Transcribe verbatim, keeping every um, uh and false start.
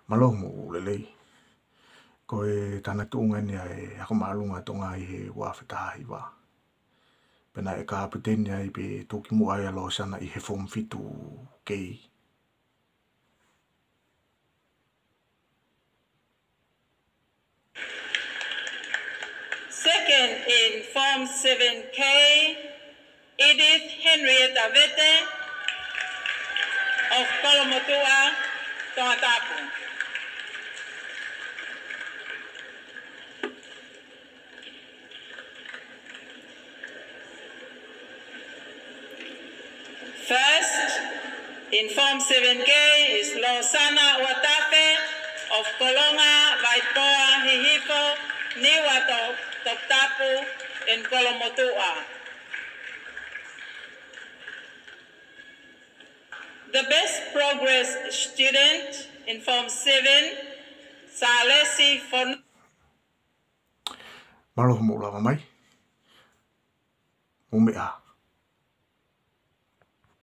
Mālō mo e lelei. Ko e tānaki tuʻunga eni ʻa e Ako Māʻolunga ʻa Tonga ʻi he ua afe taha hiva. Pea naʻe kapiteni ai pea tuki muʻa ai ʻa Losana ʻi he Form fitu K. Second in Form seven K, Edith Henrietta Vete of Kolomotuʻa, Tongatapu. First in Form seven K is Losana Uatafe of Kolonga, Vaipoa, Hihifo, Niua, To-, Tongatapu, and Kolomotuʻa. The best progress student in Form seven, Salesi Fon- Mālō hoʻomou lava mai. Mou meʻa,